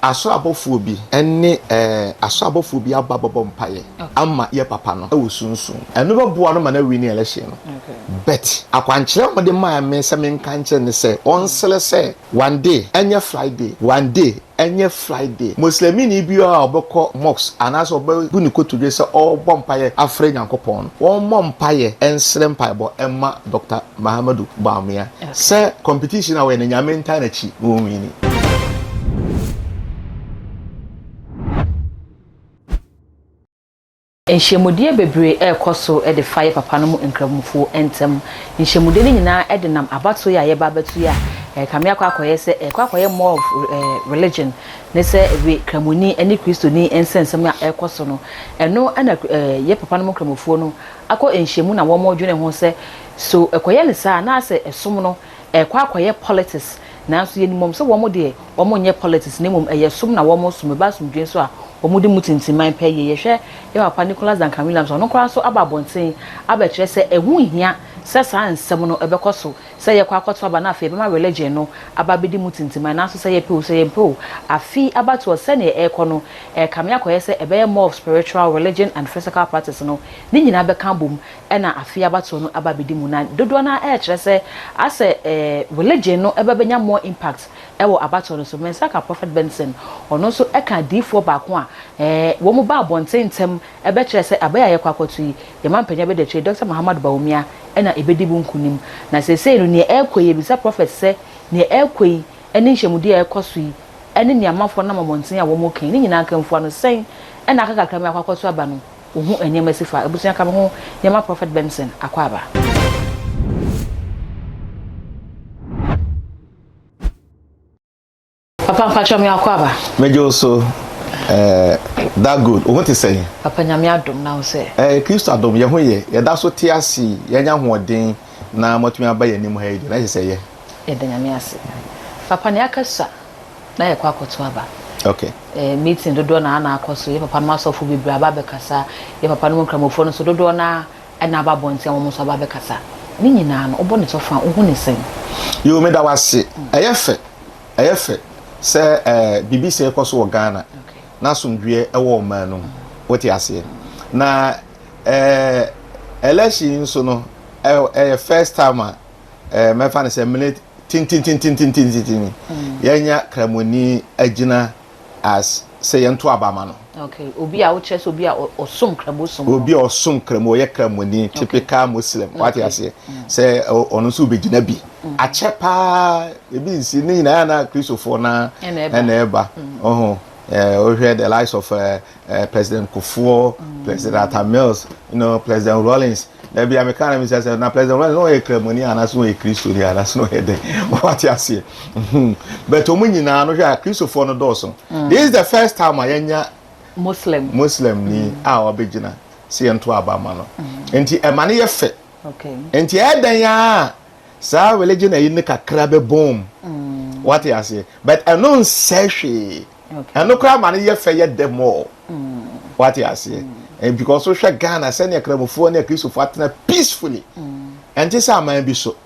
Asoro abɔfoɔ bi ne asoro abɔfoɔ bi aba abɛbɔ mpaeɛ ama yɛ papa no wɔ sunsum. Ɛno bɛboa no ma no awini election no. But akwankyerɛ a wɔde maa me sɛ menka nkyerɛ no ne sɛ ɔnsrɛ sɛ one day ɛnyɛ Friday, one day ɛnyɛ Friday, Muslimini biara a ɔbɛkɔ mosque anaasɛ ɔbɛbu ne kotodwe sɛ ɔrebɔ mpaeɛ afrɛ Nyankopɔn no, wɔmmɔ mpaeɛ nsrɛ mpaebɔ mma Doctor Mahamadou Bawumia sɛ competition a wɔyɛ no Nyame ntaa n'akyi na wɔnwini. Nhyiamudie bebree rekɔ so de fa yɛ papa nom Nkramofoɔ ntam. Nhyiamudie no nyinaa de nam abatoɔ yi a yɛreba abɛto yi a ɛrekame akɔ akɔyɛ sɛ ɛrekɔ akɔyɛ more of religion ne sɛ we Kramoni ne Kristoni nsɛnsɛm a ɛrekɔ so no. Ɛno na yɛ papa nom Nkramofoɔ no akɔ nhyiamu na wɔredwene ho sɛ so ɛkɔyɛ no saa anaasɛ ɛsom no ɛrekɔ akɔyɛ politics. Nanso yɛnim wɔn sɛ wɔn deɛ wɔn nyɛ politics na mmom ɛyɛ som na wɔn som, ɛba asomdwoeɛ nso a wɔn de mu tintiman pɛ yie. Yɛhwɛ yɛn papa Nicholas Duncan Williams a ɔno koraa nso aba abɔnten abɛkyerɛ sɛ ɛho nhia sɛ saa nsɛm no ɛbɛkɔ so sɛ yɛkɔ akɔto aba na afei yɛbɛma religion no aba abɛdi mu tintiman nanso sɛ yɛpɛ o sɛ yɛmpɛ o afe abatoɔ sɛdeɛ ɛrekɔ no ɛrekame akɔyɛ sɛ ɛbɛyɛ more of spiritual, religion and physical practice no ne nyinaa bɛka abom na afe abatoɔ no aba abɛdi mu na dodoɔ no ara ɛrekyerɛ sɛ asɛ eh, religion no ɛba bɛnya more impact ɛwɔ abatoɔ no so. Me nsa ka Prophet Benson, ɔno nso ɛka adiyifoɔ baako a eh, wɔn ba abɔnten ntɛm ɛbɛkyerɛ sɛ aba yi a yɛkɔ akɔto yi, yɛn mampanyin abɛdi akyire Doctor Mahamadou Bawumia ɛna ɛbɛdi mu nkunim. Na seesei no neɛ ɛrekɔ yi, yɛbisa Prophet sɛ neɛ ɛrekɔ yi ɛne nhyɛmudie a ɛrekɔ so yi ɛne nea amanfoɔ nam abɔnten a wɔn reka yi, ne nyinaa nkamfua no sɛn ɛna aka kakra ma yɛakɔ akɔto aba no? Wo ho nneɛma si fa. Abusua ka me ho nneɛma Prophet Benson Akwaaba. Papa mpakyɛw me Akwaaba. Megye wo so eh, that good. Wo ho te sɛn? Papa Nyame adom na wo sɛ? Eh, Kristo adom, yɛn ho yɛ. Yɛda so te ase yi, yɛanya ahoɔden na moatumi aba yɛn anim ha yi deɛ, na kyerɛ sɛ ɛyɛ. Yɛda Nyame ase. Papa nea aka sua. na yɛkɔ akɔto aba. Okay. Eh, meeting dodoɔ na na akɔ so. Yɛ papa nom asɔfo bebree aba abɛkasa. Yɛ papa nom nkramofoɔ no nso dodoɔ na ɛna aba abɔnten a wɔn nso aba abɛkasa. Ne nyinaa no, wobɔ ne tɔfa a, wohu ne sɛn? Yoo, meda wo ase. Ɛyɛ fɛ, ɛyɛ fɛ sɛ eh, biribi sɛɛ kɔ so wɔ Ghana na asomdwoeɛ wɔ ɔman no mu. Wote aseɛ? Na eh, election yi nso no, ɛyɛ first time a eh, mɛfa no sɛ mene tentententententen yɛnya kramoni agyina as sɛ yɛnto aba ma no. Okay, obi a wokyerɛ sɛ obi a ɔsom kramosom. Obi a ɔsom kramo ɔyɛ kramoni typical Muslim wate aseɛ sɛ ɔno nso bɛgyina bi akyɛ paa ebi nsi ne nyinaa na Kristofoɔ na ɛna ɛba ɔho wohwɛ the likes of President Kufuor, President Atta Mills, you know, President Rawlings. Na bia meka na misa sɛ na President Rawlings na ɔyɛ Kramoni anaasɛ ɔyɛ Kristoni anaasɛ na ɔyɛ dɛn? Wate aseɛ. Mhm. But wɔn nyinaa no hwɛ a Kristofoɔ no dɔɔso. This is the first time a yɛnya Muslim Muslim ni a ɔbɛgyina sɛ yɛnto aba ma no. Nti ɛma no yɛ fɛ. Nti ɛyɛ dɛn a saa religion ayi no kakra bɛbɔm. Wate aseɛ. But ɛno nsɛ hwee. Ɛno koraa ma no yɛ fɛ yɛ dɛ more. Wate aseɛ? Eh, because wohwɛ Ghana sɛnea Kramofoɔ ne Akristofoɔ atena peacefully. Ɛnte sɛ aman bi so.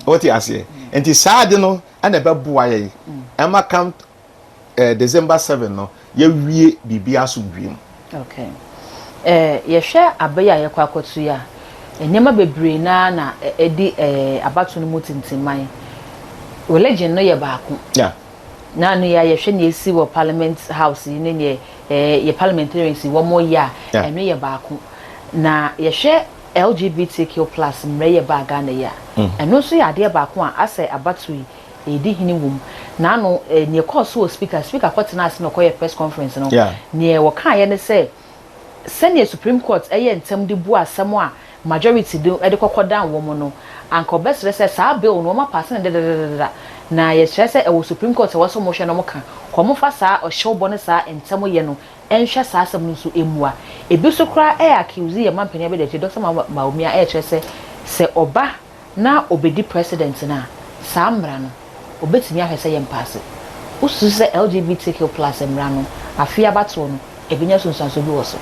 Wote aseɛ? Nti saa ade no ɛna ɛbɛboa yɛn. Ɛma come eh, December 7 no, yɛwie biribi asomdwie mu. Okay. Eh, yɛhwɛ aba yi a yɛkɔ akɔto yi a, nneɛma bebree naa na ɛdi eh, abato no mu tintimman. Religion no yɛ baako. Yeah. Na ano yi a yɛhwɛ nea esi wɔ parliament house yi ne neɛ eh, yɛ parliamentarians yi wɔn yɛ a, ɛno yɛ baako. Na yɛhwɛ LGBTQ plus mmerɛ yɛ baa Ghana yi a, ɛno nso yɛ adeɛ baako a asɛ abato yi ɛredi hene wɔ mu. Na ano eh, neɛ ɛkɔɔ so wɔ speaker, speaker kɔtena ase na ɔkɔyɛ press conference no, neɛ wɔkaeɛ ne sɛ, Sɛnea Supreme Court yɛ ntɛm de bu asɛm a majority de de kɔkɔdan wɔn no, anka wɔbɛsrɛ sɛ saa bill no wɔapaase no dedadadada, na yɛkyerɛ sɛ ɛwɔ Supreme Court a ɛwɔ sɛ wɔhwɛ na wɔka, kɔ wɔmfa saa ɔhyewbɔ ne saa ntɛm yɛ no nhwɛ saa asɛm no nso mmua. Ebi nso koraa ɛ accuse yɛn manpanin abadiakyire Doctor Bawumia ɛrekyerɛ sɛ sɛ ɔba na obedi president no a, saa mmara no, obetumi ahwɛ sɛ yɛmpaase. Wosusu sɛ LGBTQ plus mmara no, afe abatoɔ no, ebenya nsunsuansoɔ bi wɔ so?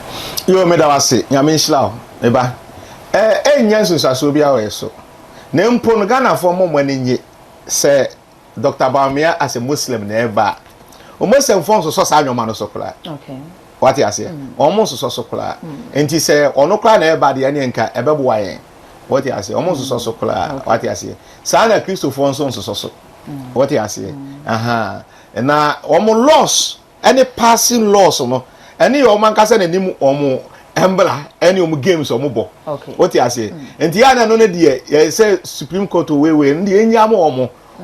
Yoo meda wo ase, Nyame nhyira wo me ba. Ɛɛ ɛnnya nsunsuansoɔ biara wɔ yɛ so. Na mpo no Ghanafoɔ mmɔ mo ani nnye sɛ Doctor Bawumia as a Muslim na ɛreba a. Muslimfoɔ nsosɔ saa nneɛma no so koraa. Wate aseɛ? Wɔn nsosɔ so koraa. Nti sɛ ɔno koraa na ɛba deɛ, ɛneɛ nka ɛbɛboa yɛn. Wɔte aseɛ? Wɔn nsosɔ so koraa. Wate aseɛ? Saa na Kristofoɔ nso nsosɔ so. Wɔte aseɛ? Aha. Na wɔn laws ɛne passing laws no, ɛne yɛ wɔn ankasa n'anim, wɔn mbra ɛne wɔn games wɔn bɔ. Wɔte aseɛ? Nti yɛn ano no deɛ, yɛ sɛ Supreme Court weewee no deɛ, enyi ama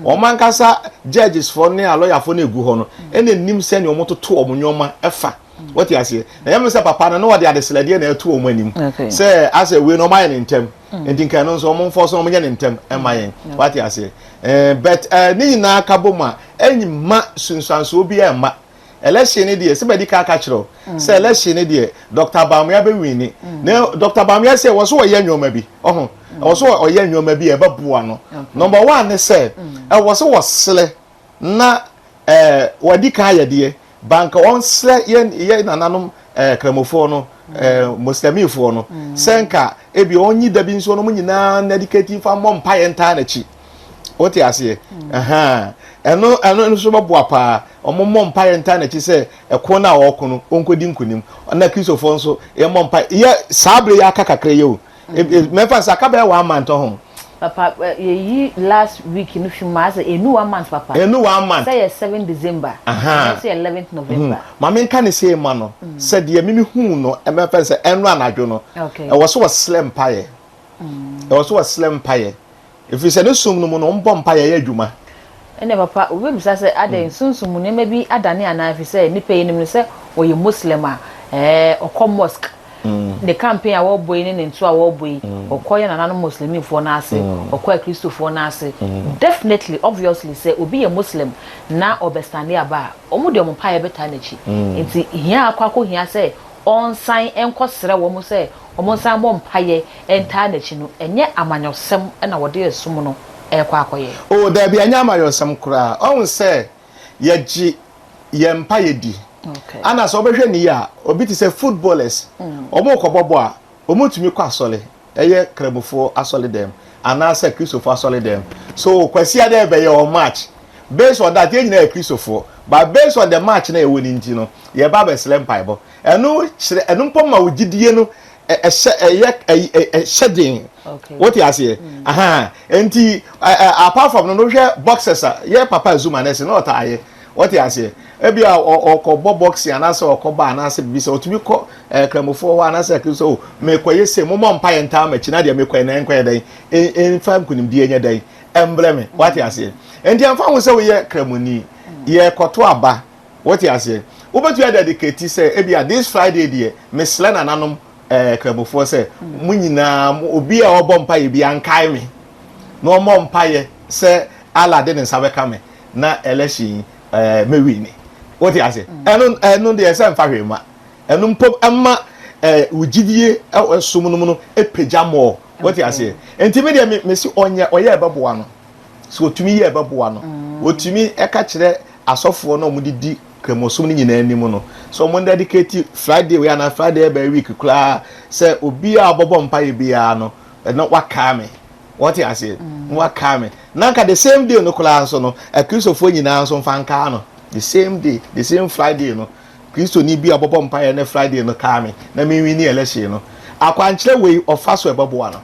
wɔn ankasa judges foɔ ne alɔyafoɔ no egu hɔ no, ɛna nim sɛnea wɔn toto wɔn nneɛma ɛfa. Wɔte aseɛ? Na yɛn sɛ papa no na wɔde adeslɛdeɛ na ɛto wɔn anim sɛ asɛ wei no wɔn ayɛ ne ntɛm, nti nka no nso wɔn mfɔ so wɔn nyɛ ne ntɛm ɛma yɛn. Wɔte aseɛ? But ne nyinaa ka bɔ mu a, ɛnyima sunsuansoɔ bi ɛmma election ne deɛ. Sɛ bɛdi ka aka kyerɛw sɛ election ne deɛ, Dr Bawumia bɛ win. Na Dr Bawumia sɛ wɔ so wɔyɛ nneɛma bi ɔho, ɛwɔ so ɔyɛ nneɛma bi a ɛbɛboa no. Number one ne sɛ ɛwɔ so wɔsrɛ na wɔdi kan ayɛ deɛ banka wɔnsrɛ yɛn nananom kramofoɔ no, muslimifoɔ no, sɛ nka ebi ɔnyi da bi nso no mo nyinaa dedicate fa mmɔ mpaeɛ ntaa n'akyi. Wote aseɛ? Ɛno nso bɛboa paa. Ɔmo mmɔ mpaeɛ ntaa n'akyi sɛ ɛko no a ɔɔko no, ɔnkɔdi nkonim. Na Kristofoɔ nso yɛmmɔ mpaeɛ yɛ saa bere yɛ aka kakra yi o, mɛfa sɛ aka bɛyɛ one month ho. Papa, yɛyi last week no fi mu asɛ enu one month, papa. Enu one month. Sɛ yɛ 7 December, ɛnɛ sɛ yɛ 11 November. Maame, nka ne se ma no sɛ deɛ mimi hu no, ɛmɛfɛ sɛ ɛno anadwo no, ɛwɔ so wɔsrɛ mpaeɛ, ɛwɔ so wɔsrɛ mpaeɛ, ɛfiri sɛ ne som no mu no, ɔmbɔ mpaeɛ yɛ adwuma. Ɛnna papa, obi bisa sɛ adan sunsun mu nneɛma bi adane anaa? Fi sɛ nipa yi nim no sɛ ɔyɛ Muslim a ɔkɔ mosque. Ne campaign a wɔrebɔ yi ne ne nto a wɔrebɔ yi, ɔkɔ yɛ nananom Muslimifoɔ n'ase, ɔkɔ Akristofoɔ n'ase. Definitely, obviously, sɛ obi yɛ Muslim na ɔbɛstande aba a, wɔn de wɔn mpaeɛ bɛtaa n'akyi. Nti hia akɔ hia sɛ ɔnsan nkɔsrɛ wɔn sɛ wɔn nsan bɔ mpaeɛ ntaa n'akyi no, ɛnyɛ amanyɔsɛm ɛna wɔde ɛsom no ɛrekɔ akɔyɛ? O dabi, ɛnyɛ amanyɔsɛm koraa. Ɔhun sɛ yɛgye yɛn mpaeɛ di. Ana sɛ ɔbɛhwɛ ne yie a, obi te sɛ footballers, wɔn kɔ bɔ a, wɔn tumi kɔ asɔre, ɛyɛ Kramofoɔ asɔre dɛm anaasɛ Kristofoɔ asɔre dɛm. So Kwasi adeɛ bɛyɛ wɔn match, based on that, yɛn nyinaa yɛ Kristofoɔ, but based on the match na ɛwɔ ne nti no, yɛba abɛsrɛ mpaebɔ. Ɛno kyerɛ, ɛno mpo ma wo gyidie no ɛhyɛ, ɛyɛ ɛhyɛ den. Wote aseɛ? Aha, nti apart from no no, hwɛ boxers a yɛ papa Zuma na ɛsɛ na ɔtaa yɛ. Wote aseɛ? Ebi a ɔkɔ bɔ boxing anaasɛ ɔkɔ ba anaasɛ bibi sɛ ɔtumi kɔ Kramofoɔ hɔ anaasɛ Kristo o, mekɔ yɛ se mo mɔ mpa yɛ ntaa m'akyi na deɛ mekɔ yɛ na nkɔ yɛ dɛn, nfa nkunimdie nyɛ dɛn ɛmbrɛ me. Wote aseɛ? Nti ɛnfa ho sɛ woyɛ Kramoni, yɛ kɔto aba. Wote aseɛ? Wobɛtumi adedicate sɛ ebi a this Friday deɛ, mesrɛ nananom Kramofoɔ sɛ mo nyinaa, obi a ɔbɔ mpa yɛ bi ankae me na ɔmmɔ mpa yɛ sɛ Allah de ne nsa bɛka me na election mɛwi ni. Wote ase? Ɛno deɛ, sɛ nfa hwee ma ɛno mpo, ɛma wo gyidie ɛsom no mu no ɛpagya mɔɔ. Wote aseɛ? Nti mi deɛ, mi mesi ɔnyɛ, ɔyɛ ɛbɛboa no. So otumi yɛ ɛbɛboa no, otumi ɛka kyerɛ asɔfoɔ na wɔn de di Kramosom no nyinaa anim no so, wɔn dedicate Friday wei anaa Friday ɛbɛn week koraa sɛ obi a ɔbɛbɔ mpaeɛ biara no ɛno wakaa me. Wɔte aseɛ? Wakaa me na nka the same day no koraa nso no, Akristofoɔ nyinaa nso nfa nkaa no the same day, the same Friday no. Kristoni bi a ɔbɛbɔ mpaeɛ ne Friday no kaa me na me win election no. Akwankyerɛ wei ɔfa so, ɛbɛboa no.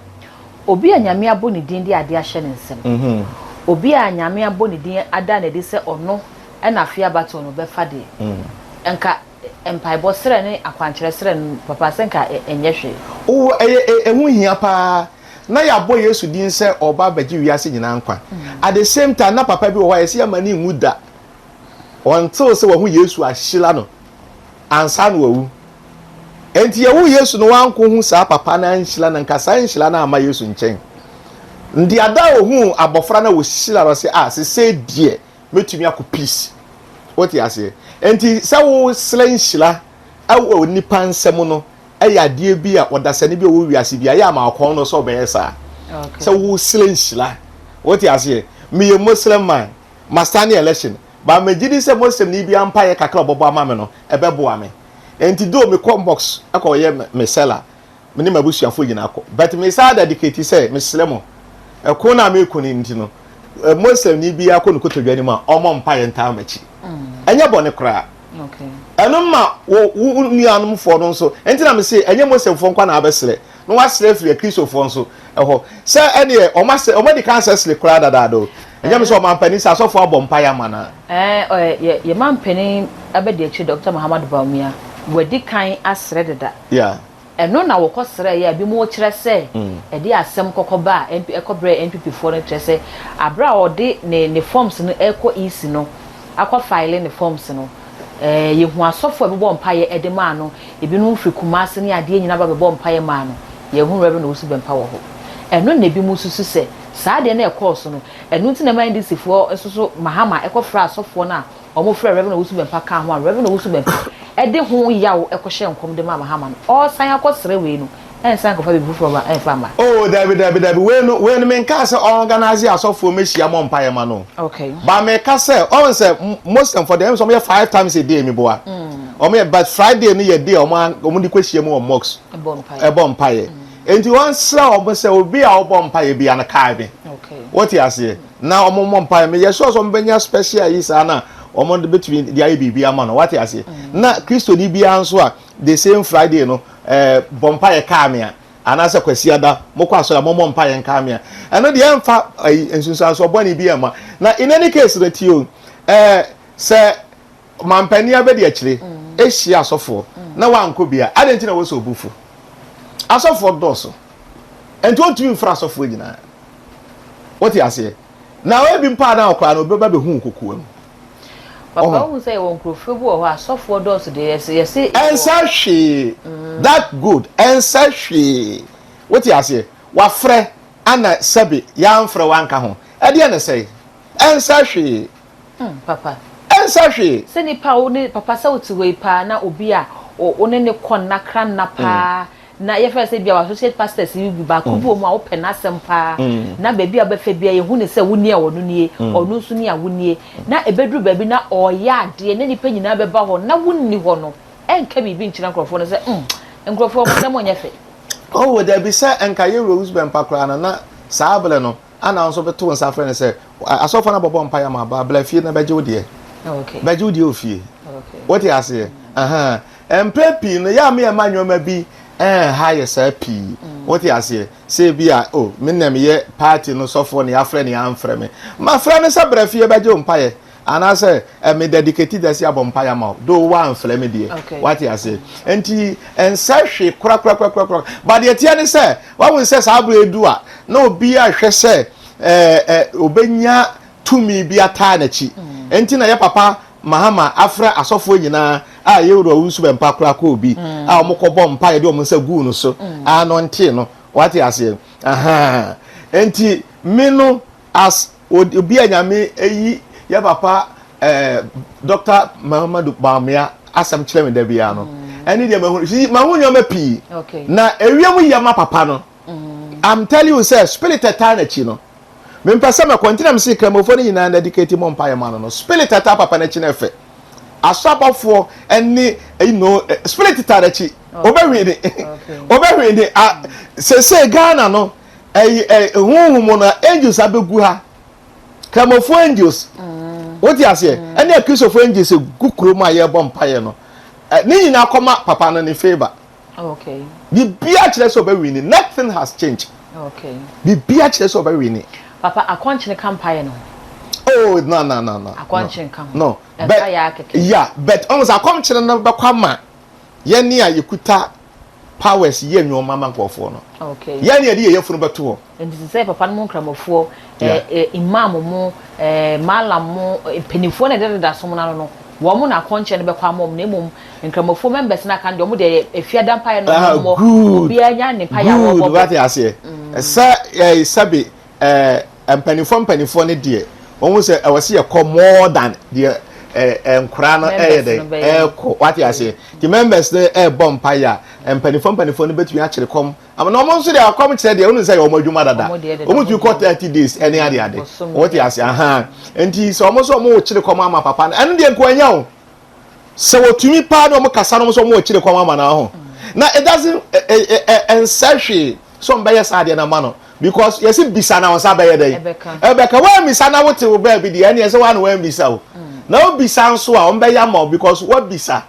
Obi a Nyame abɔ ne din de adeɛ ahyɛ ne nsam, obi a Nyame abɔ ne din ada n'adi sɛ ɔno ɛna afe abatoɔ no bɛfa deɛ, nka mpaebɔ srɛ ne akwankyerɛ srɛ no, papa, sɛ nka ɛnyɛ hwee? Wo ɛyɛ, ɛho hia paa na yɛabɔ Yesu din sɛ ɔba abɛgye wiase nyinaa nkwa. At the same time, na papa bi wɔ hɔ a yɛsɛ yɛma ne nwu da ɔntew sɛ wahu Yesu ahyira no ansa na wawu. Nti yɛwo Yesu no, wanko hu saa papa no anhyira no, nka saa nhyira no ama Yesu nkyɛn. Nti ada a ohuu abɔfra no a wɔhyira no, sɛ a sesei deɛ mɛtumi akɔ peace. Wote aseɛ? Nti sɛ wosrɛ nhyira ɛwɔ nipa nsɛm no, ɛyɛ adeɛ bi a ɔdasani bi a ɔwɔ wiase bi a ɛyɛ ama ɔkɔn no sɛ ɔbɛyɛ saa sɛ wosrɛ nhyira. Wote aseɛ? Meyɛ Muslim man, ma stand election ba, megye di sɛ Muslim ni bi ampa yɛ kakra ɔbɔbɔ ama me no, ɛbɛboa me. Nti do mekɔ mosque ɛkɔ yɛ me salah, me ne m'abusuafoɔ nyinaa kɔ, but me saa dedicate sɛ mesrɛ mo, ɛko no a meko no nti no, Muslim ni bi akɔ no kotodwe anim a, ɔmmɔ mpa yɛ ntaa m'akyi. Ɛnyɛ bɔne koraa. Ɛno ma wo wo nuanomfoɔ no nso, ɛnti na mese ɛnyɛ Muslimfoɔ nkoa na abɛsrɛ, na wasrɛ afiri Akristofoɔ nso hɔ. Sɛ ɛneɛ wɔn asrɛ, wɔn adi kan asrɛsrɛ koraa dadaada o. Ɛnyɛ me sɛ ɔmanpanin sɛ asɔfoɔ abɔ mpaeɛ ama no a. Ɛɛ, yɛ yɛ manpanin abadiakyire Dɔkta Mahamadou Bawumia, wadi kan asrɛ deda. Yeah. Ɛno na wɔkɔ srɛeɛ a binom kyerɛ sɛ ɛde asɛm kɔkɔ baa NP ɛkɔ brɛɛ NPP foɔ no kyerɛ sɛ aberɛ a ɔde ne ne forms no ɛrekɔ EC no akɔ file ne forms no ɛɛ yɛhu asɔfoɔ a ɛbɛbɔ mpaeɛ ɛde maa no ebinom firi Kumasi ne adeɛ nyinaa ba bɛbɔ mpaeɛ maa no yɛnhu Rev Owusu Bɛmpa wɔ hɔ ɛno na ebinom susu sɛ saa adeɛ no a ɛkɔɔ so no ɛno nti na ɛma NDC foɔ nso so Mahama ɛkɔ frɛɛ asɔfoɔ no a Wɔfrɛɛ Rev. Owusu Bempah kaa ho a Rev. Owusu Bempah de ho yaw kɔhyɛɛ nkɔm de maa Mahama no, ɔresan akɔsrɛ wei no, ɛnsan nkɔfa biribi foforɔ ba ɛmfa mma. Oh dabi dabi dabi wei no wei no menkaa sɛ ɔorganise asɔfoɔ mɛhyia mɔ mpaeɛ ma no Okay. but meka sɛ ɔhu sɛ Muslim foɔ deɛ ɛm sɛ wɔyɛ 5 times a day meboa wɔn yɛ but Friday no yɛ day a wɔn wɔn de kɔ hyia mu wɔ mosque Ɛbɔ mpaeɛ. ɛbɔ mpaeɛ nti wɔn srɛ wɔn sɛ obi a ɔbɔ mpaeɛ bia no kae me Okay. wote aseɛ na wɔn mmɔ mpaeɛ meyɛ sure sɛ wɔn bɛnya special yi saa na wɔn de bɛtumi de ayɛ biribi ama no wate aseɛ na kristoni biara nso a the same Friday no bɔ mpaeɛ kaa me a anaasɛ kwasiada mokɔ asɔre a mommɔ mpaeɛ nkaa me a ɛno deɛ ɛmfa ɛyi nsunsuansoɔ bɔne bi ɛma na in any case no tie o sɛ mampanin abɛdi akyire ehyia asɔfoɔ na wankɔ bia adɛn nti na wɔ sɛ obufu asɔfoɔ dɔɔso nti wɔntumi mfra asɔfoɔ nyinaa wote aseɛ na ebi mpa na ɔkora no obi bɛba bɛhu kokoa mu. Papa ohun sɛ yɛwɔ nkurɔfoɔ bi wɔ hɔ asɔfoɔ dɔɔso deɛ yɛsɛ yɛsɛ. Ɛnsa hwee that good ɛnsa hwee wote aseɛ wafrɛ ana sɛbi yɛamfrɛ wanka ho ɛdeɛ ne sɛe ɛnsa hwee. Papa. Ɛnsa hwee. Sɛ nipa wo ne papa sɛ wote hɔ yi paa na obi a wo ne ne kɔ nnakra nna paa na yɛfrɛ sɛ bia associate pastors yi bi baako bi wɔ mu a wopɛ n'asɛm paa na baabi a wobɛfɛ bia yɛhu ne sɛ wo nie a ɔno nie ɔno nso nie a wo nie na ɛbɛduru baabi na ɔyɛ adeɛ na nipa nyinaa bɛba hɔ na wonni hɔ no ɛnka biribi nkyerɛ nkurɔfoɔ no sɛ nkurɔfoɔ mo nsɛm ɔnyɛ fɛ. Oh dabi sɛ nka yɛwura Owusu Bɛmpa koraa no na saa abere no ana nso bɛto nsa frɛ no sɛ asɔfoɔ no abɔbɔ mpaeɛ ama aba abla fie na bɛgye wo deɛ bɛgye wo deɛ wɔ fie wote aseɛ ahan mpɛ pii no yɛ a meyɛ ma nneɛma bi ɛnha yɛ saa pii wote aseɛ sɛ bi a o me nam yɛ party no sɔfoɔ ne yɛafrɛ ne yɛamfrɛ me mafrɛ no sɛ brɛ fie bɛgye wo mpaeɛ anaasɛ ɛme dedicate da si abɔ mpaeɛ ama wo do woamfrɛ me deɛ wate aseɛ nti ɛnsɛ hwe korakorakorakora ba deɛ teɛ ne sɛ wahu sɛ saa berɛ edu a na obi ahwɛ sɛ ɛɛ ɛ obɛnya tumi bi ataa n'akyi nti na yɛ papa Mahama afrɛ asɔfoɔ nyinaa a yɛwura Owusu Bɛmpa koraa kɔ obi a wɔn kɔ bɔ mpaeɛ de wɔn nsa guu no so a no nte no wate aseɛ ahan nti me no as obi a Nyame eyi yɛ papa Dr. Muhammadu Bawumia asɛm kyerɛ me da biara no ɛne deɛ mahu mahu nneɛma pii na ewiem yɛ ma papa no. I'm telling you sɛ spirit ɛtaa n'akyi no mempɛ sɛ mɛkɔ nti na mese kramofoɔ no nyinaa dedicate mɔ mpaeɛ ma no no spirit ɛtaa papa n'akyi no ɛfɛ asɔabɔfoɔ ɛne you know spirit taa n'akyi obɛhwee obɛhwee ne a sese Ghana no ɛyi ɛ huhum no angels abɛgu ha kramofoɔ angels wote aseɛ ɛne akristofoɔ angels gu kurom a yɛrebɔ mpaeɛ no ne nyinaa kɔma papa no ne favour. Biribiara kyerɛ sɛ ɔbɛwini. Nothing has changed. Biribiara kyerɛ sɛ ɔbɛwini. Papa akɔnkyene ka mpaeɛ no ho. Oh no. Akɔnkyene ka ho. No. But yeah, but ɔmo sɛ akɔnkyene no bɛkɔ ama yɛne a yɛkuta powers yɛ nneɛma ma nkurɔfoɔ no. Yɛne yɛde yɛ yɛfunu bɛto hɔ. Nti sɛ papa no mu nkramofoɔ imam mu malam mu mpanimfoɔ na ɛdededa som no ano no wɔn na akɔnkyene no bɛkɔ ama wɔn na mmom nkramofoɔ members no aka no deɛ wɔn deɛ efiada mpaeɛ no wɔn mmɔ obiara nya ne mpaeɛ a wɔbɔ. Good wate aseɛ sɛ sɛbi mpanimfoɔ no deɛ wɔn sɛ ɛwɔ sɛ yɛkɔ more than deɛ nkora no ɛyɛ dɛ ɛkɔ wate aseɛ ti members no ɛbɔ mpaeɛ a mpanimfoɔ no bɛtumi akyerɛ kɔm ama na wɔn nso deɛ akɔm kyerɛ deɛ wɔn sɛ yɛ wɔn adwuma dada wɔn tumi kɔ 30 days ɛne ade ade wɔte ase ahan nti sɛ wɔn nso wɔn kyerɛ kɔm ama papa no ɛno deɛ nkoanya o sɛ wɔtumi paa na wɔn kasa no wɔn nso wɔn kyerɛ kɔm ama na ho na it doesn't ɛ ɛ ɛ ɛnsɛ hwee sɛ wɔn bɛyɛ saa adeɛ na ama no because yɛsi bisa na wɔn nsa bɛyɛ dɛ ɛbɛka wɔn misa na wote wo baabi deɛ ɛne ɛsɛ wɔn ano wɔn misa o. Na wobisa nso a, wɔn bɛyɛ ama wo because wabisa.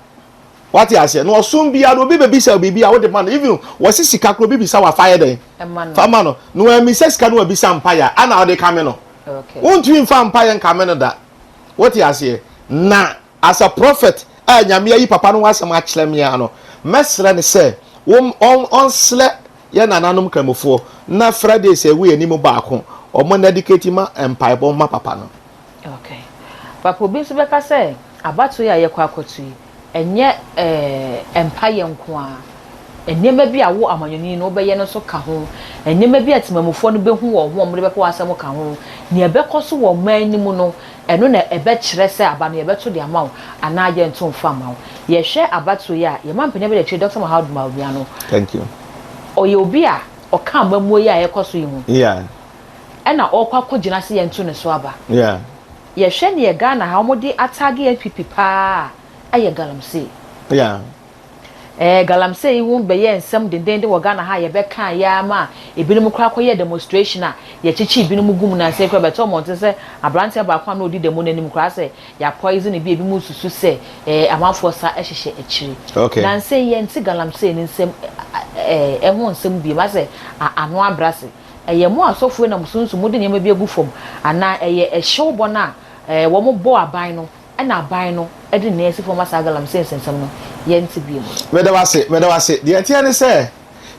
Wate aseɛ? Na ɔsom biara no, obi bɛbisa wo biribi a, wode ma no. Even wɔse sika koraa, obi bisa wo a, fa yɛ dɛn? Fa ma no. Na wammisa sika na wabisa mpaeɛ a, ana wode kame no? Wontumi mfa mpaeɛ nkame no da. Wote aseɛ? Na as a prophet a Nyame ayi papa no ho asɛm akyerɛ me ara no, mɛsrɛ no sɛ ɔnsrɛ yɛn nananom Nkramofoɔ na Fridays a ɛwɔ yɛn anim baako, wɔn dedicate ma mpaebɔ ma papa no. Okay. Papa, obi nso bɛka sɛ abatoɔ yi a yɛkɔ akɔto yi, ɛnyɛ ɛɛ mpaeɛ nko ara. Nneɛma bi a wo amanyɔni no wobɛyɛ no nso ka ho. Nneɛma bi a temamufoɔ no bɛhu wɔn ho a wɔde bɛpɛ w'asɛm ka ho. Nea ɛbɛkɔ so wɔ ɔman no mu no, ɛno na ɛbɛkyerɛ sɛ aba no yɛbɛto de ama wo anaa yɛnto mfa mma wo. Yɛhwɛ abatoɔ yi a, yɛn mampanin abadiakyire Dɔkta Mahamudu Bawumia no, Thank you. ɔyɛ obi a ɔka amammuo yi a ɛrekɔ so yi ho. Ɛna ɔrekɔ akɔgyina sɛ yɛnto ne so aba. Yɛhwɛ neɛ Ghana ha wɔde atag NPP paa a, ɛyɛ galamsey. Ɛɛ galamsey yi ho bɛyɛɛ nsɛm dendenden wɔ Ghana ha a yɛbɛkaa yi ara ma ebinom koraa kɔyɛɛ demonstration a yɛkyekyee binom gu mu. Nansa yi koraa bɛtɔɔ mmɔnten sɛ aberanteɛ baako a na ɔdi demo no anim koraa sɛ yɛapoison no bi a ebinom susu sɛ ɛɛ amanfoɔ sa hyehyɛ akyire. Nansa yi yɛnte galamsey no nsɛm ɛɛ ɛho nsɛm bio asɛ ano abrɛ ase. Ɛyɛ mo asɔfoɔ yi na mo sunsum mode nneɛma bi agu fam anaa ɛyɛ ɛhyew bɔ no a ɛɛ wɔbɔɔ aban no ɛna aban no de ne nan asi fam ma saa galamsey nsɛnsɛm no yɛnte bio mu no? Meda wo ase, meda wo ase. Deɛ ɛteɛ ne sɛ,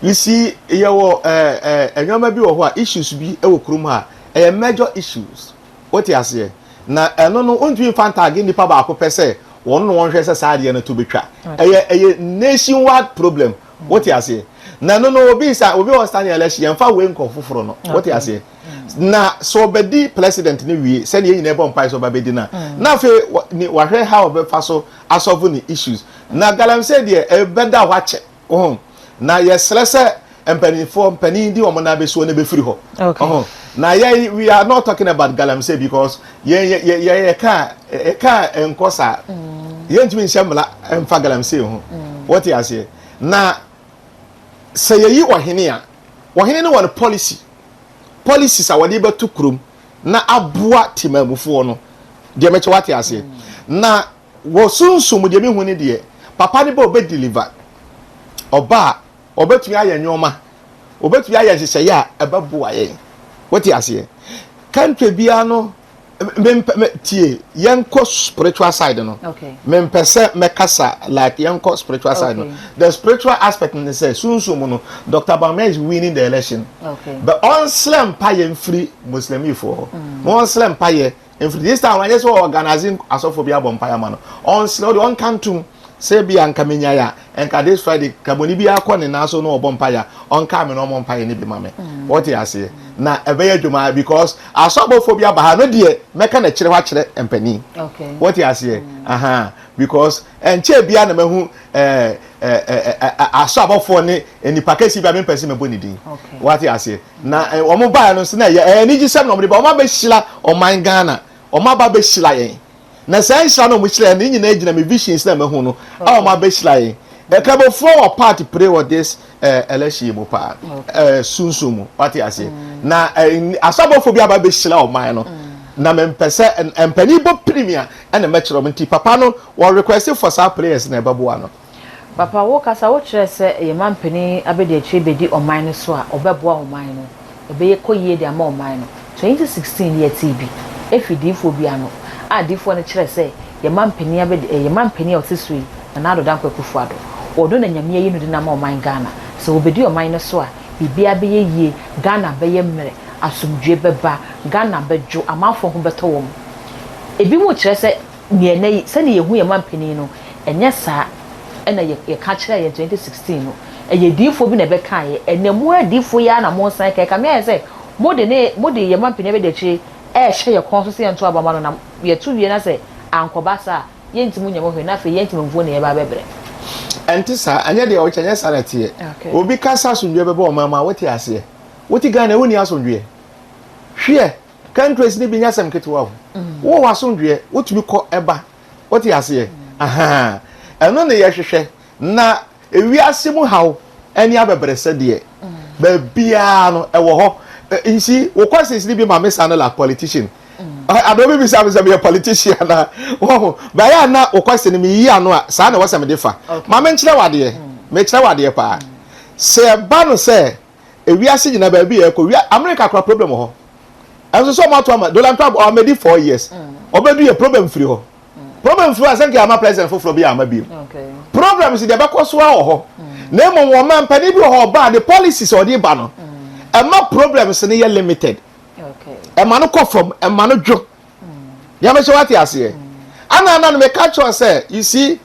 you see, yɛwɔ ɛɛ ɛɛ nneɛma bi wɔ hɔ a, issues bi wɔ kurom ha a, ɛyɛ major issues. Wote aseɛ? Na ɛno no, wontumi mfa ntaage nnipa baako pɛ sɛ wɔn na wɔnhwɛ sɛ saa adeɛ no to bɛtwa. Ɛyɛ ɛyɛ nationwide problem. Wote aseɛ? Na ɛno no, obi sa obi wɔ stand election, yɛmfa wei nkɔ foforɔ no. Wote aseɛ? Na sɛ ɔbɛdi president no wie, sɛdeɛ yɛn nyinaa bɔ mpae sɛ ɔba bɛdi no a, na afei ne wahwɛ how ɔbɛfa so asolve ne issues. Na galamsey deɛ, ɛbɛda hɔ akyɛ. Wohu? Na yɛsrɛ sɛ mpanimfoɔ, mpanin di wɔn nan bɛsi hɔ na ɛbɛfiri hɔ. Wohu? Na yɛn, we are not talking about galamsey because yɛn yɛ yɛ yɛka yɛka nkɔ saa. Yɛntumi nhyɛ mmara mfa galamsey ho. Wote aseɛ? Na sɛ yɛyi ɔhene a, ɔhene no wɔ ne policy, policies a wɔde bɛto kurom na aboa temamufoɔ no. Deɛ mekyɛ wate aseɛ. Na wɔ sunsum deɛ mehu ne deɛ, papa no bɛ ɔbɛ deliver. Ɔba a, ɔbɛtumi ayɛ nneɛma, ɔbɛtumi ayɛ nhyehyɛeɛ a ɛbɛboa yɛn. Wote aseɛ? Country biara no, mempɛ me tie, yɛnkɔ spiritual side no. Mempɛ sɛ mɛkasa like yɛnkɔ spiritual side no. The spiritual aspect ne sɛ sunsum mu no, Dr. Bawumia is winning the election. But ɔnsrɛ mpaeɛ mfiri Muslimifoɔ hɔ. Na ɔnsrɛ mpaeɛ mfiri this time anyɛ sɛ organize asɔfoɔ bi abɔ mpaeɛ ama no. Ɔnsrɛ ɔde ɔnka ntom sɛ bi a nka menyae a nka this Friday kaboni bi akɔ ne nan so na ɔbɔ mpaeɛ a ɔnka me na ɔmmɔ mpaeɛ no bi ma me. Wote aseɛ? Na ɛbɛyɛ adwuma because asɔbɔfoɔ bi aba ha no deɛ mɛka na kyerɛ hɔ akyerɛ mpanin. Wote aseɛ? Aha because ɛnkyɛ bia na mahu ɛɛ ɛɛ asɔbɔfoɔ ne nipa kɛse bi a mempɛ sɛ mɛbɔ ne din. Wote aseɛ? Na wɔn baeɛ no nso na ɛyɛ ɛyɛ anigyesɛm na wɔn de ba, wɔn abɛhyira ɔman Ghana, wɔn aba abɛhyira yɛn. Na saa nhyira no a wɔhyira yɛn no, ne nyinaa gyina me visions na mahu no a wɔn abɛhyira yɛn. Nkramofoɔ wɔ part play wɔ this eh, election yi mu paa, eh, sunsun mu, wate aseɛ. Na eh, asɔbɔfoɔ bi aba abɛhyira ɔman no, na mempɛ sɛ mpanin bɔ pirim a ɛna mɛkyerɛ wɔn nti papa no wɔ request for saa prayers na ɛbɛboa no. Papa wo kasa wo kyerɛ sɛ yɛ manpanin abɛdiakyire bɛdi ɔman no so a ɔbɛboa ɔman no ɛbɛyɛ kɔ yie de ama ɔman no 2016 yɛ tee bi ɛfiri diifoɔ bi ano a diifoɔ no kyerɛ sɛ yɛ manpanin abɛdi yɛ manpanin a ɔte so yi Nana Addo Dankwa Akufo Addo ɔno na Nyame ayi no de no ama ɔman Ghana sɛ ɔbɛdi ɔman no so a biribiara bɛyɛ yie Ghana bɛyɛ mmerɛ asomdwoeɛ bɛba Ghana bɛdwo amanfoɔ ho bɛtɔ wɔn ebi mo kyerɛ sɛ Nea ɛnnɛ yi, sɛnea yehu yɛn manpanin no, ɛnyɛ saa na yɛka kyerɛɛ yɛn 2016 no. Ɛyɛ adiyifoɔ bi na ɛbɛkaeɛ. Ɛnnɛ, mo adiyifoɔ yi ara na moresan ka. Ɛkame ayɛ sɛ mode ne, mode yɛn manpanin abɛdi akyire rehyɛ yɛn kɔn so sɛ yɛnto aba mma no, na yɛto wie na sɛ ankɔba saa a, yɛntumi nyɛ mo hwee, na afei yɛn ntemmufoɔ na yɛreba abɛbrɛ. Ɛnte saa, ɛnyɛ deɛ wokyɛ, ɛnyɛ saa na ɛteɛ. Obi ka sɛ asomdwoeɛ bɛba ɔman mu a, wote aseɛ? Wote Ghana, wonni asomdwoeɛ. Hweɛ! Countries no bi nyɛ asɛm ketewa o. Wowɔ w'asomdwoeɛ, wotumi kɔ ɛba. Wote aseɛ? Ahaa. Ɛno ne yɛhwehwɛ. Na ewiase mu haw ne abɛbrɛsɛ deɛ, baabiara no ɛwɔ hɔ. You see, wo questions no bi ma me sound like politician. Ade obi bisa mi sɛ meyɛ politician na wɔho bɛyɛ a na wo question no meyiyi ano a, saa na ɛwɔ sɛ mede fa. Ma menkyerɛ wo adeɛ, mekyerɛ wo adeɛ paa. Sɛ ɛba no sɛ ewiase nyinaa baabi a ɛkɔ, wia America kora problem wɔ hɔ. Ɛnso sɛ ɔmo ato ama Donald Trump, ɔamɛdi 4 years, ɔbɛdu yɛ problem firi hɔ. Problem firi hɔ a, sɛ nka ama president foforɔ bi ama bio. Problems deɛ ɛbɛkɔ so a wɔ hɔ. Na mmom wɔn mma mpanin bi wɔ hɔ, ɔbaa the policies a ɔde ba no, ɛma problems no yɛ limited. Ɛma no kɔ fam, ɛma no dwo. Deɛ mehyɛ wate aseɛ. Ana no meka kyerɛ sɛ, you see,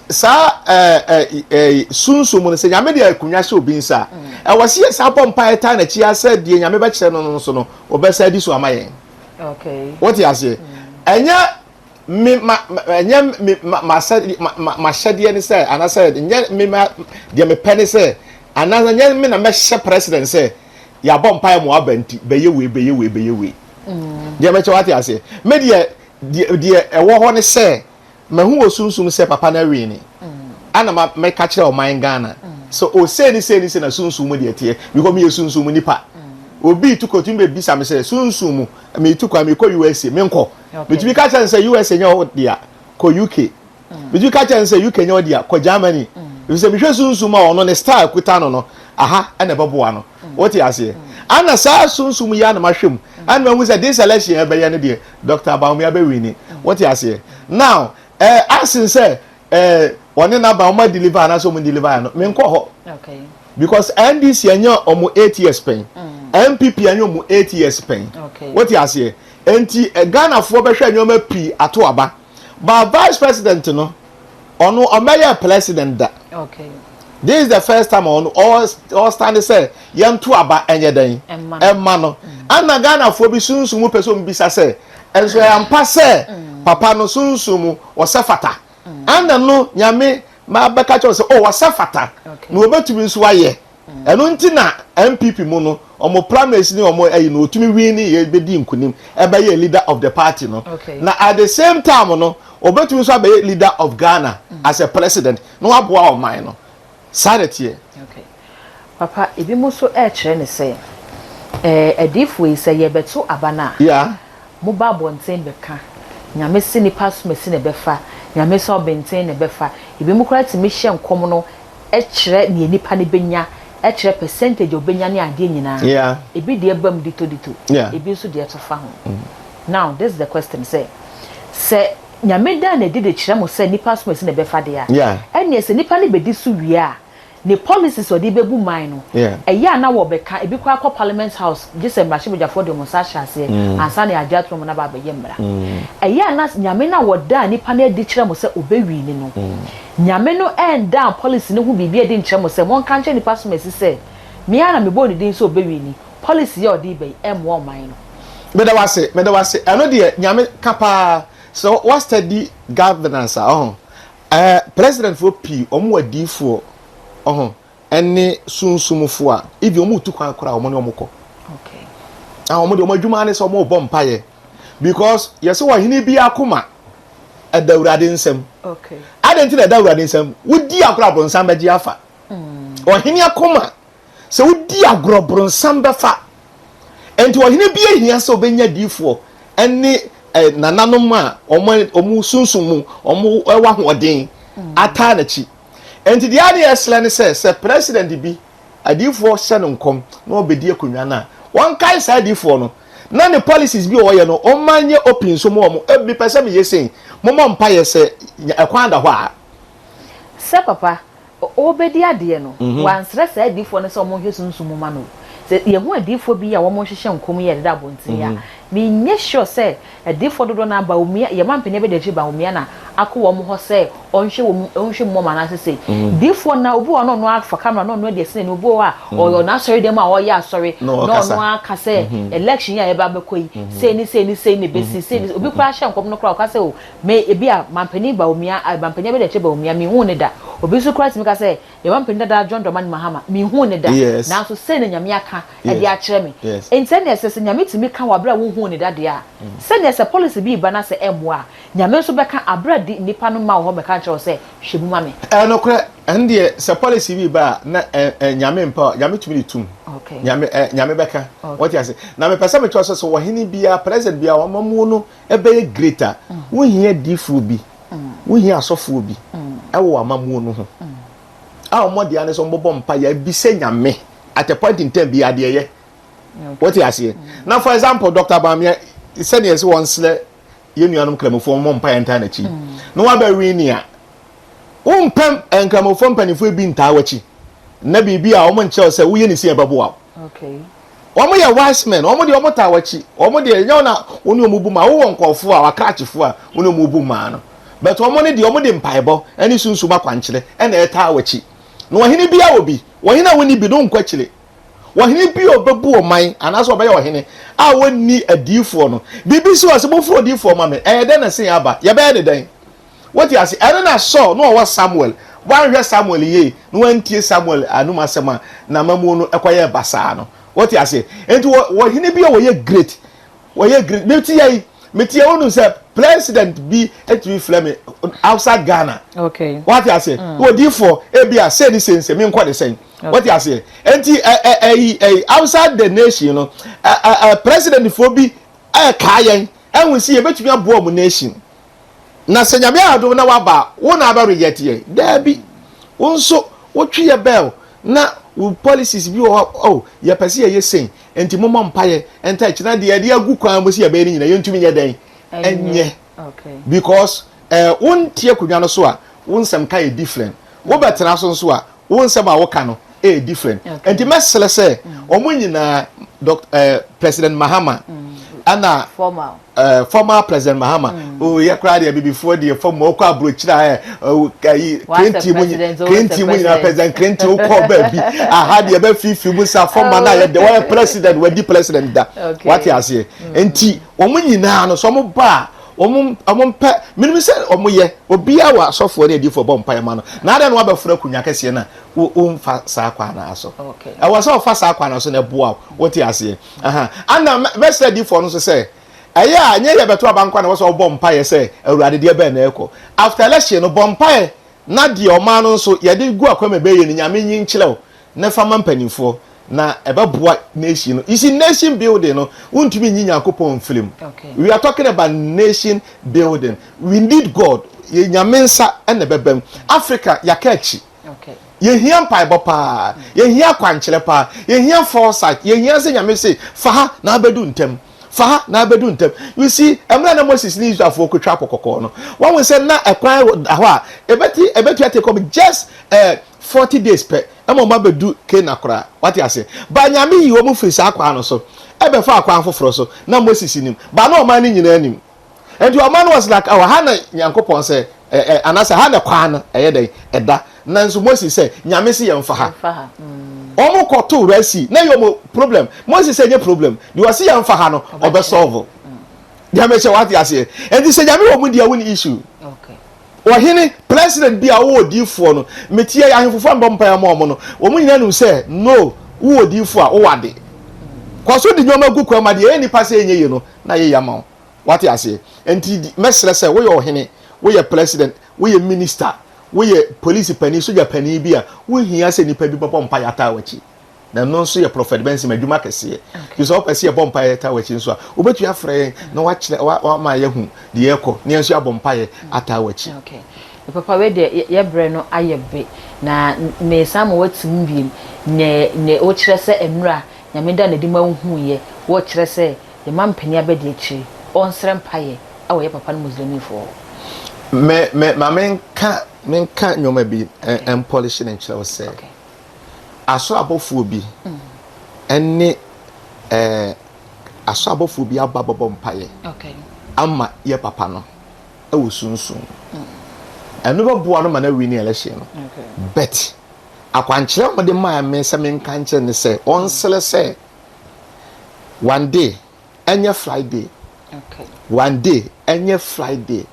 saa ɛɛ ɛɛ ɛɛ sunsum no, sɛ Nyame de akonnwa hyɛ obi nsa a, ɛwɔ si yɛ saa bɔ mpaeɛ taa n'akyi asɛ deɛ Nyame bɛkyerɛ no nso no, ɔbɛsa di so ama yɛn. Wote aseɛ? Ɛnyɛ me ma, ɛnyɛ me ma ma sɛ ma ma mahyɛdeɛ ne sɛ, anaasɛ nyɛ me ma deɛ mepɛ ne sɛ, anaasɛ nyɛ me na mɛhyɛ president sɛ yɛabɔ mpaeɛ mo aba nti bɛyɛ wei, bɛyɛ wei, bɛyɛ wei. Deɛ mɛkyɛ wate aseɛ, me deɛ ɛwɔ hɔ ne sɛ mahu wɔ sunsum sɛ papa no awie ni, ana ma mɛka kyerɛ ɔman Ghana so o sei ne sei ne sei na sunsum mu deɛ teɛ, because meyɛ sunsum mu nipa. Obi tu kɔ tumi bɛbisa me sɛ sunsum mu metu kwan mekɔ USA, menkɔ. Metumi ka kyerɛ no sɛ USA nyɛ wo dea, kɔ UK. Metumi ka kyerɛ no sɛ UK nyɛ wo dea, kɔ Germany. Efisɛ mehwɛ sunsum a ɔno ne style kuta no, aha ɛna ɛbɛboa no. Wote aseɛ? Ana saa sunsum yi ana mahwɛ mu ana mahu sɛ this election ɛbɛyɛ no deɛ, Dr. Bawumia bɛwin. Wote aseɛ? Now asin sɛ ɔne n'aba ɔmo deliver anaasɛ ɔmo deliver no, menkɔ hɔ because NDC ɛnyɛ ɔmo 8 years pɛn, NPP ɛnyɛ ɔmo 8 years pɛn. Wote aseɛ? Nti Ghanafoɔ bɛhwɛ nneɛma pii ato aba ba. Vice president no, ɔno ɔmɛyɛ president da. This is the first time ɔno ɔstand sɛ yɛnto aba ɛnyɛ dɛn? Ɛmma no. Ɛma no. Ana Ghanafoɔ bi sunsun mu pɛ sɛ ɔmo bisa sɛ ɛnso ɛyɛ ampa sɛ papa no sunsun mu ɔsɛ fata? Ana no Nyame maa bɛka kyerɛ sɛ ɔ wɔsɛ fata na wɔbɛtumi nso ayɛ. Ɛno nti na NPP mu no, ɔmo primaries ne ɔmo ɛyi no, otumi win ne yɛ bɛdi nkunim ɛbɛyɛ leader of the party no. Na at the same time no, obetumi nso abɛyɛ leader of Ghana as a president na waboa ɔman no. Saa de teɛ. Okay. Papa, ebi mo nso ɛrekyerɛ ne sɛ adiifoɔ yi, sɛ yɛbɛto aba no a, moba abɔnten bɛka Nyame si nipa asomasi na ɛbɛfa, Nyame sɛ ɔbɛnten na ɛbɛfa. Ebi mu koraa tumi hyɛ nkɔm no ɛkyerɛ nea nipa no bɛnya, ɛkyerɛ percentage a ɔbɛnya ne adeɛ nyinaa. Ebi deɛ bam ditto ditto, ebi nso deɛ to fa ho. Now this is the question, sɛ Nyame dan na ɛdi de kyerɛ mo sɛ nipa asomasi na ɛbɛfa deɛ a, ɛnneɛ sɛ nipa no bɛdi so wie a, ne policies a ɔde bɛbu man no, ɛyɛ a na wɔbɛka ebi koraa kɔ Parliament House gye sɛ mmarahyɛbadwafoɔ de wɔn nsa ahyɛ aseɛ ansa na yɛagye ato mu na ba abɛyɛ mmara. Ɛyɛ a na Nyame no a wɔda nipa no adi kyerɛ mo sɛ ɔbɛwin no, Nyame no ɛnda policy no ho biribi adi nkyerɛ mo sɛ monka nkyerɛ nipa so masi sɛ mea na mebɔɔ ne din sɛ ɔbɛwin, policy yɛ ɔde bɛyi ɛmmoa ɔman no? Meda wase, meda wase. Ɛno deɛ Nyame ka paa sɛ wa study governance a, ɔho president foɔ pii, ɔmo wɔ adiifoɔ ɔho ɛne sunsumfoɔ a even ɔmo tu kwan koraa, ɔmo ne ɔmo kɔ. Na ɔmo deɛ, ɔmo adwuma ne sɛ ɔmo bɔ mpaeɛ because yɛsɛ ɔhene bi akoma ɛda Awurade nsam. Adɛn nti na ɛda Awurade nsam? Wodi agorɔ, aborɔnsam bɛgye afa. Ɔhene akoma, sɛ wodi agorɔ, borɔnsam bɛfa. Nti ɔhene bi ehia sɛ ɔbɛnya diifoɔ ɛne nananom a ɔmo sunsun mu ɔmo ɛwɔ ahoɔden ataa n'akyi. Nti deɛ ade ɛsrɛ ne sɛ president bi adiifoɔ hyɛ no nkɔm na ɔbɛdi akonnwa no a, wɔnkae saa adiifoɔ no na ne policies bi a ɔyɛ no, ɔma nyɛ open so mu. Ɔmo ebi pɛ sɛ meyɛ sei, mɔmɔ mpa yɛ sɛ ɛkwan da hɔ a. Sɛ papa ɔbɛdi adeɛ no, wansrɛ saa adiifoɔ no sɛ ɔmo nhwɛ sunsum mu ma no. Sɛ yɛho adiifoɔ bi a wɔn hyehyɛ nkɔm yɛ deda abɔnten a, menyɛ sure sɛ adiifoɔ dodoɔ no aba omia yɛma mpanin bɛdi akyiri ba omia na akɔ wɔn hɔ sɛ ɔnhwɛ wɔn, ɔnhwɛ mu ɔmo anaasɛ sɛ diifoɔ na obi wɔ hɔ na ɔno afa camera na ɔno adi ɛsɛn n'anim. Obi wɔ hɔ a ɔyɛ ɔno asɔre dɛm a ɔyɛ asɔre Na na ɔkasa. Ɔno aka sɛ election yi a yɛba abɛkɔ yi, sei ne sei ne sei na ebesi sei ne. Obi koraa hyɛ nkɔm no koraa, ɔka sɛ o me ebi a mampanin ba omia a mampanin bɛdi akyire ba omia, mihu ne da. Obi nso koraa tumi ka sɛ yɛ mampanin dada John Dramani Mahama, mihu ne da, nanso sei na Nyame aka ɛde akyerɛ me. Nti ɛna ɛsɛ sɛ Nyame tumi ka wɔ abere a wohu ne da deɛ a, sɛnea sɛ policy bi ba na sɛ ɛmmoa a, Nyame nso bɛka abere a di nipa no ma wɔ hɔ mɛka nkyerɛ wo sɛ hwɛ mu ma me. Ɛnokorɛ. Ɛno deɛ sɛ policy bi ba a na ɛ ɛ nyame mpa nyame tumi de tum. Okay. Nyame ɛ nyame bɛka. Okay. Wɔte ase. Na mepɛ sɛ mekyerɛ sɛ sɛ ɔhene biara president biara wɔn amuo no ɛbɛyɛ greater. Wohia diifoɔ bi. Wohia asɔfoɔ bi ɛwɔ wɔn amamuo no ho. A wɔn deɛ ne sɛ wɔbɛbɔ mpa yɛ abisa nyame at a point in time bi adeɛ yɛ. Wɔte aseɛ. Na for example Dr. Bawumia sɛdeɛ ɛsɛ wɔn srɛ yɛn nuanom kramofoɔ wɔn mpa yɛn ntaa n'akyi. Na wɔabɛ win a wompɛ nkramofoɔ mpanimfoɔ bi ntaa w'akyi na biribi a wɔn nkyerɛw sɛ woyɛ ne si ɛbɛboa wo. Wɔn yɛ wise men, wɔn deɛ wɔn taa w'akyi, wɔn deɛ nyɛ wɔn na wɔn ne wɔn bu ma wowɔ nkɔɔfoɔ a wakrakyefoɔ a wɔn ne wɔn bu maa no, but wɔn ne deɛ wɔn de mpaebɔ ne sunsum akwankyerɛ ɛna ɛtaa w'akyi. Na ɔhene bi a wɔ bi, ɔhene a wɔnni bi no nkɔ akyire. Ɔhene bi a ɔbɛbu ɔman anaasɛ ɔbɛyɛ ɔhene a wɔnni adiyifoɔ no, biribi si hɔ sɛ momfrɛ odiyifoɔ ma me, ɛyɛ dɛn na sei aba, yɛbɛyɛ ne dɛn? Wote ase? Ɛno na Saul, na ɔwɔ Samuel. Wanhwɛ Samuel yie, na wantie Samuel anom asɛm a, n'amammuo no kɔyɛɛ basaa no. Wote ase? Enti wɔ, ɔhene bi a wɔyɛ great, wɔyɛ great. Mete yɛ yi, mete yɛ, wonim sɛ president bi atumi frɛ me outside Ghana. Okay. Wote ase? Odiifoɔ, ebi a sei ne sei ne sei, menkɔ ne sɛn. Wote aseɛ? Enti ɛ, ɛ, ɛyi, ɛyi, outside the nation no, ɛ, ɛ, ɛ, presidentfoɔ bi ɛɛkaa yɛn, ɛhu sɛ yɛbɛtumi aboa wɔn nation. Na sɛ Nyame adom na waba a, wo na abɛ reject yɛn? Daabi. Wo nso wotwe yɛ bell na wo policies bi wɔ hɔ a, oh, yɛpɛ sɛ yɛyɛ sei, nti mommɔ mpaeɛ nta akyi na deɛ yɛde agu kwan mu sɛ yɛbɛyɛ no nyinaa yɛntumi nyɛ dɛn? Ɛnyɛ. Because eh, wonte akonnwa no so a, wo nsɛm ka yɛ different. Wobɛtena so nso a, wo nsɛm a woka no ɛyɛ different. Nti mɛsrɛ sɛ wɔn nyinaa, Dr. Eh, President Mahama, ɛna Former. Former President Mahama, oh, yɛ koraa deɛ bibifoɔ deɛ fam ɔkɔ aburokyire a ɛyi What's Clinton mu president, what's Clinton mu nyinaa president? President Clinton wokɔ baabi aha deɛ bɛfifi mu sa former na yɛ deɛ wɔyɛ president wɔadi president da. Wate aseɛ? Nti wɔn nyinaa no sɛ wɔn ba a wɔn mpɛ menim sɛ wɔn yɛ obiara wɔ asɔfoɔ ne adiifoɔ bɔ mpaeɛ ma no na adeɛ no wabɛforo akonnwa kɛseɛ no a womfa saa kwan no so. Ɛwɔ sɛ ɔfa saa kwan no so na ɛboa wo. Wote aseɛ? Aha. Ana mɛsrɛ adiifoɔ no nso sɛ ɛyɛ a nyɛ yɛbɛto aba nkwa na ɛwɔ sɛ ɔbɔ mpaeɛ sɛ Awurade deɛ bɛn na ɛkɔ. After election no bɔ mpaeɛ na deɛ ɔman no nso yɛde gu akwan mu ɛbɛyɛ no Nyame nyi nkyerɛ wo na fa ma mpanimfoɔ na ɛbɛboa nation no. You see, nation building no wontumi nyi Nyankopɔn mfiri mu. We are talking about nation building. We need God. Yɛ Nyame nsa na ɛbɛba mu. Africa yɛaka akyi. Yɛhia mpaebɔ paa, yɛhia akwankyerɛ paa, yɛhia foresight, yɛhia sɛ Nyame se fa ha na abɛdu ntɛm, fa ha na abɛdu ntɛm. You see, mmerɛ na Moses ne Israelfoɔ kɔtwa Po Kɔkɔɔ no, wɔhu sɛ na ɛkwan da hɔ a ɛbɛti ɛbɛtua take wɔn just 40 days pɛ ɛma wɔn abɛdu Canaan koraa. Wate aseɛ? Ba Nyame yi wɔn firi saa kwan no so ɛbɛfa akwan foforɔ so, na Moses nim, ba na ɔman no nyinaa nim. Nti ɔman no was like, oh, ha na Nyankopɔn sɛ, ɛ ɛ anaasɛ ha na kwan no ɛyɛ dɛn ɛda. Nanso Moses sɛ, Nyame se yɛmfa ha. Wɔn kɔto Red Sea, na ɛyɛ wɔn problem. Moses sɛ ɛnyɛ problem, deɛ ɔse yɛmfa ha no, ɔbɛ solve. Deɛ mekyɛ wate aseɛ. Nti sɛ Nyame wɔ mu deɛ, wonni issue. Ɔhene, president bi a ɔwɔ odiifoɔ no, meteɛ yɛ ahemfofoɔ a mebɔ mpaeɛ ama wɔn no, wɔn nyinaa nim sɛ, no, wowɔ odiifoɔ a, wowɔ ade. Kɔ so de nneɛma gu kwan mu a deɛ ɛyɛ nnipa sɛ ɛnyɛ yie no, na yɛyɛ ama wo. Wate aseɛ? Nti mɛsrɛ sɛ woyɛ ɔhene, woyɛ president, woyɛ minister, woyɛ polisi panin, sogya panin bi a, wohia sɛ nnipa bi bɛbɔ mpaeɛ ataa w'akyi. Na ɛno nso yɛ Prophet Benson adwuma kɛseɛ. Nti sɛ wopɛ sɛ yɛbɔ mpaeɛ taa w'akyi nso a, wobɛtumi afrɛ yɛn na wakyerɛ wama yɛahu deɛ ɛrekɔ na yɛn nso yɛabɔ mpaeɛ ataa w'akyi. Okay. Papa wei deɛ yɛ brɛ no ayɛ be na mesan ma watim biem ne ne wokyerɛ sɛ nnura Nyame da nadi ma wohuu yɛ wɔkyerɛ sɛ yɛ ma mpanin abɛdi akyire ɔnsrɛ mpaeɛ wɔ yɛ papa no Muslimifoɔ hɔ. Me me ma menka menka nneɛma bi mpɔlihye no nkyerɛ wo sɛ asoro abɔfoɔ bi ɛne ɛɛ asoro abɔfoɔ bi aba bɛbɔ mpaeɛ ama yɛ papa no ɛwɔ sunsun ɛno bɛboa no ma no awini election no but akwankyerɛ a wɔde maa me sɛ menka nkyerɛ ne sɛ ɔnsrɛ sɛ one day ɛnyɛ Friday, one day ɛnyɛ Friday.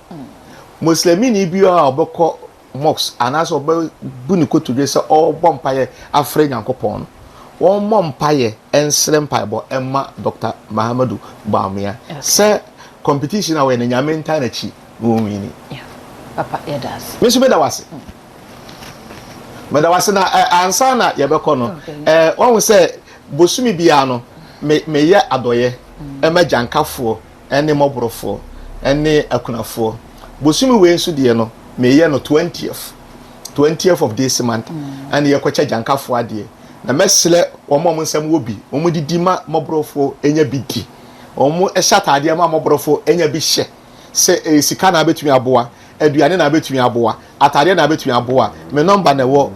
Muslimini biara a ɔbɛkɔ mosque anaasɛ ɔbɛbu ne kotodwe sɛ ɔrebɔ mpaeɛ afrɛ Nyankopɔn no, wɔmmɔ mpaeɛ nsrɛ mpaebɔ mma Dr. Mahamudu Bawumia sɛ competition a wɔyɛ no Nyame ntaa n'akyi na wɔnwini. Papa, yɛda ase. Me nso meda wo ase. Meda wase na ansa na yɛbɛkɔ no, wɔn sɛ bosome biara no me meyɛ adɔyɛ ɛma gyankafoɔ ɛne mmɔborɔfoɔ ɛne akunafoɔ. Bosome wei nso deɛ no, meyɛ no 20th of this month, ɛne yɛkɔkyɛ gyankafoɔ adeɛ. Na mɛsrɛ wɔn a wɔn nsɛm wɔ bi, wɔn didi ma mmɔborɔfoɔ nya bi di, wɔn hyɛ ataadeɛ ma mmɔborɔfoɔ nya bi hyɛ. Sɛ ɛyɛ sika na abɛtumi aboa, aduane na abɛtumi aboa, ataadeɛ na abɛtumi aboa, me nɔmba na ɛwɔ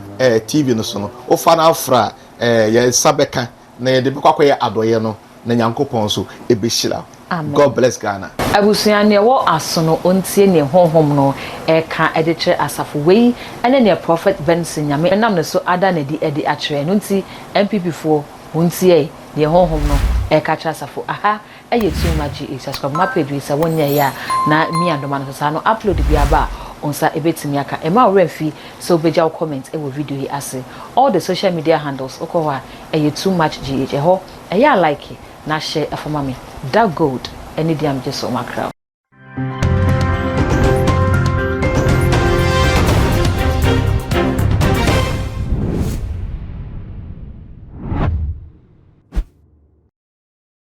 TV no so no, wofa no afra, yɛn nsa bɛka na yɛde bɛkɔ akɔyɛ adɔyɛ no, na Nyankopɔn nso ɛbɛhyira. God bless Ghana. Abusua, nea ɛwɔ aso no ɔntie nea Honhom no ɛka ɛde kyerɛ asafo. Wei ɛne nea Prophet Benson Nyame nam ne so ada n'adi ɛde akyerɛ no. Nti NPP foɔ, wɔntie deɛ Honhom no ɛka kyerɛ asafo. Aha ɛyɛ Tuma G. Subscribe ma page yi sɛ wonyɛ yɛ a, na mia ndoma no so saa no, upload bi aba a, nsa ɛbɛtumi aka. Ɛma wo mfi sɛ wobɛgya wo comment ɛwɔ video yi ase. All the social media handles, wokɔ hɔ a, ɛyɛ Too Much GH. Ɛhɔ ɛyɛ a, like na hyɛ ɛfama me. Da Gold ɛne di amegye so makra.